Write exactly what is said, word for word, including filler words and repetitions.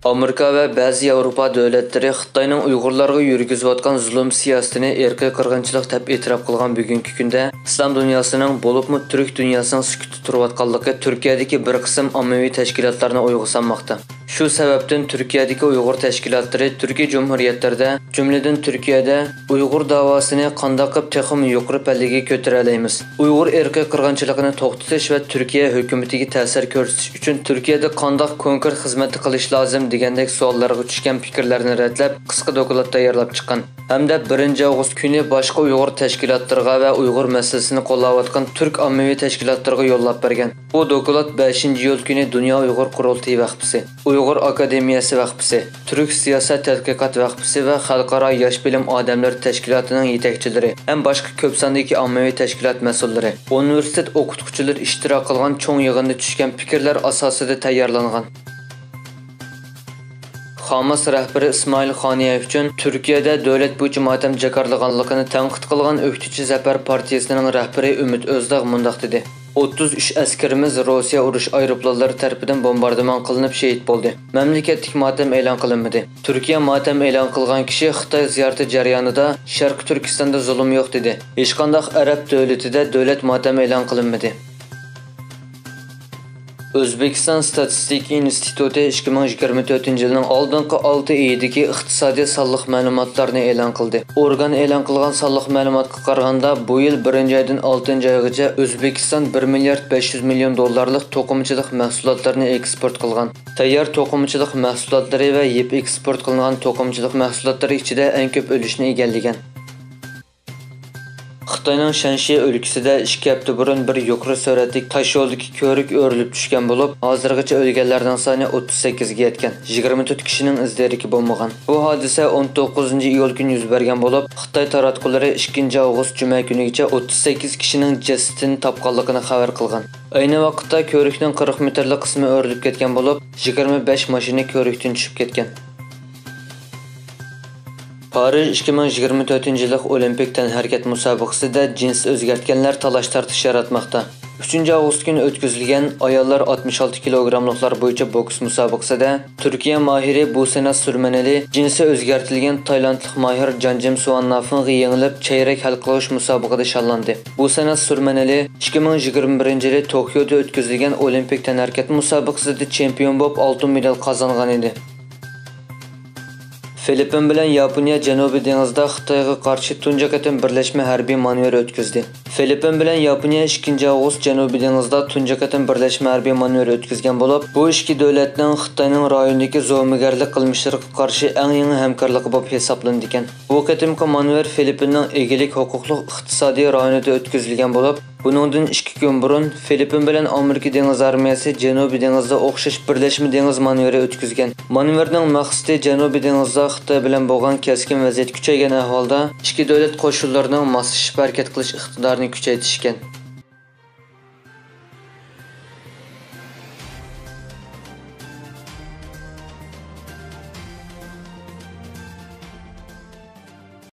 ئامېرىكا ۋە بەزى ياۋروپا دۆلەتلىرى خىتاينىڭ ئۇيغۇرلارغا يۈرگۈزۈۋاتقان زۇلۇم سىياسىتىنى ئىرقىي قىرغىنچىلىق دەپ ئېتىراپ قىلغان بۈگۈنكى كۈندە، ئىسلام دۇنياسىنىڭ، بولۇپمۇ تۈرك دۇنياسىنىڭ سۈكۈتتە تۇرۇۋاتقانلىقى تۈركىيەدىكى بىر قىسىم ئاممىۋى تەشكىلاتلارنى ئويغا سالماقتا. شۇ سەۋەبتىن تۈركىيەدىكى ئۇيغۇر تەشكىلاتلىرى تۈركىي جۇمھۇرىيەتلەردە، جۈملىدىن تۈركىيەدە ئۇيغۇر داۋاسىنى قانداق قىلىپ تېخىمۇ يۇقىرى پەللىگە كۆتۈرەلەيمىز؟ ئۇيغۇر ئىرقىي قىرغىنچىلىقىنى توختىتىش ۋە تۈركىيە ھۆكۈمىتىگە تەسىر كۆرسىتىش ئۈچۈن تۈركىيەدە قانداق كونكرېت خىزمەتنى قىلىش لازىم؟ دېگەندەك سوئاللارغا چۈشكەن پىكىرلەرنى رەتلەپ، قىسقا دوكلات تەييارلاپ چىققان ھەمدە بىرىنچى ئاۋغۇست كۈنى باشقا ئۇيغۇر تەشكىلاتلىرىغا ۋە ئۇيغۇر مەسىلىسىنى قوللاۋاتقان تۈرك ئاممىۋى تەشكىلاتلىرىغا يوللاپ بەرگەن. بۇ دوكلات بەشىنچى ئىيۇل كۈنى دۇنيا ئۇيغۇر قۇرۇلتىيى ۋەخپىسى، ئۇيغۇر ئاكادېمىيەسى ۋەخپىسى، تۈرك سىياسەت تەتقىقات ۋەخپىسى ۋە خەلقئارا ياش بىلىم ئادەملىرى تەشكىلاتىنىڭ يېتەكچىلىرى ھەم باشقا كۆپ ساندىكى ئاممىۋى تەشكىلات مەسئۇللىرى، ئۇنىۋېرسىتېت ئوقۇتقۇچىلىرى ئىشتىراك قىلغان چوڭ يىغىندا چۈشكەن پىكىرلەر ئاساسىدا تەييارلانغان. خاماس رەھبىرى ئىسمائىل خانىيە ئۈچۈن تۈركىيەدە دۆلەت بويىچە ماتەم جاكارلىغانلىقىنى تەنقىد قىلغان ئۆكتىچى زەپەر پارتىيىسىنىڭ رەھبىرى ئۈمىد ئۆزداغ مۇنداق دېدى: «ئوتتۇز ئۈچ ئەسكىرىمىز روسىيە ئۇرۇش ئايروپىلانلىرى تەرىپىدىن بومباردىمان قىلىنىپ شېھىت بولدى. مەملىكەتلىك ماتەم ئېلان قىلىنمىدى.» تۈركىيە ماتەم ئېلان قىلغان كىشى خىتاي زىيارىتى جەريانىدا شەرقىي تۈركىستاندا زۇلۇم يوق دېدى. ھېچقانداق ئەرەب دۆلىتىدە دۆلەت ماتەم ئېلان قىلىنمىدى. ئۆزبېكىستان ستاتىستىكا ئىنستىتۇتى ئىككى مىڭ يىگىرمە تۆتىنچى يىلنىڭ ئالدىنقى ئالتە ئېيىدىكى ئىقتىسادىي سانلىق مەلۇماتلارنى ئېلان قىلدى. ئورگان ئېلان قىلغان سانلىق مەلۇماتقا قارىغاندا، بۇ يىل بىرىنچى ئايدىن ئالتىنچى ئايغىچە ئۆزبېكىستان بىر مىليارد بەش يۈز مىليون دوللارلىق توقۇمىچىلىق مەھسۇلاتلىرىنى ئېكسپورت قىلغان. تەييار توقۇمىچىلىق مەھسۇلاتلىرى ۋە يىپ ئېكسپورت قىلىنغان توقۇمىچىلىق مەھسۇلاتلىرى ئىچىدە ئەڭ كۆپ ئۈلۈشنى ئىگىلىگەن. خىتاينىڭ شەنشى ئۆلكىسىدە ئىككى ھەپتە بۇرۇن بىر يۇقىرى سۈرئەتلىك تاشيولدىكى كۆۋرۈك ئۆرۈلۈپ چۈشكەن بولۇپ، ھازىرغىچە ئۆلگەنلەرنىڭ سانى ئوتتۇز سەككىزگە يەتكەن، يىگىرمە تۆت كىشىنىڭ ئىز دېرىكى بولمىغان. بۇ ھادىسە ئون توققۇزىنچى ئىيۇل كۈنى يۈز بەرگەن بولۇپ، خىتاي تاراتقۇلىرى ئىككىنچى ئاۋغۇست جۈمە كۈنىگىچە ئوتتۇز سەككىز كىشىنىڭ جەسىتىنى تاپقانلىقىنى خەۋەر قىلغان. ئەينى ۋاقىتتا كۆۋرۈكنىڭ قىرىق مېتىرلىق قىسمى ئۆرۈلۈپ كەتكەن بولۇپ، يىگىرمە بەش ماشىنا كۆۋرۈكتىن چۈشۈپ كەتكەن. پارىژ ئىككى مىڭ يىگىرمە تۆتىنچى يىللىق ئولىمپىك تەنھەرىكەت مۇسابىقىسىدە جىنس ئۆزگەرتكەنلەر تالاش-تارتىش ياراتماقتا. ئۈچىنچى ئاۋغۇست كۈنى ئۆتكۈزۈلگەن ئاياللار ئاتمىش ئالتە كىلوگراملىقلار بويىچە بوكس مۇسابىقىسىدە تۈركىيە ماھىرى بۇسەناز سۈرمەنئەلى جىنسى ئۆزگەرتىلگەن تايلاندلىق ماھىر جانجىم سۇۋاننافىڭغا يېڭىلىپ، چەيرەك ھەل قىلغۇچ مۇسابىقىدە شاللاندى. بۇسەناز سۈرمەنئەلى ئىككى مىڭ يىگىرمە بىرىنچى يىلى توكيودا ئۆتكۈزۈلگەن ئولىمپىك تەنھەرىكەت مۇسابىقىسىدە چېمپىيون بولۇپ، ئالتۇن مېدال قازانغان ئىدى. فىلىپپىن بىلەن ياپونىيە جەنۇبىي دېڭىزدا خىتايغا قارشى تۇنجى قېتىم بىرلەشمە ھەربىي مانېۋىر ئۆتكۈزدى. فىلىپپىن بىلەن ياپونىيە ئىككىنچى ئاۋغۇست جەنۇبىي دېڭىزدا تۇنجى قېتىم بىرلەشمە ھەربىي مانېۋىر ئۆتكۈزگەن بولۇپ، بۇ ئىككى دۆلەتنىڭ خىتاينىڭ رايوندىكى زومىگەرلىك قىلمىشلىرىغا قارشى ئەڭ يېڭى ھەمكارلىقى بولۇپ ھېسابلىنىدىكەن. بۇ قېتىمقى مانېۋىر فىلىپپىننىڭ ئىگىلىك ھوقۇقلۇق ئىقتىسادىي رايونىدا ئۆتكۈزۈلگەن بولۇپ، بۇنىڭدىن ئىككى كۈن بۇرۇن فىلىپپىن بىلەن ئامېرىكا دېڭىز ئارمىيەسى جەنۇبىي دېڭىزدا ئوخشاش بىرلەشمە دېڭىز مانېۋىرى ئۆتكۈزگەن. مانېۋىرنىڭ مەقسىتى جەنۇبىي دېڭىزدا خىتاي بىلەن بولغان كەسكىن ۋەزىيەت كۈچەيگەن ئەھۋالدا ئىككى دۆلەت قوشۇنلىرىنىڭ ماسلىشىپ ھەرىكەت قىلىش ئىقتىدارىنى كۈچەيتىش ئىكەن.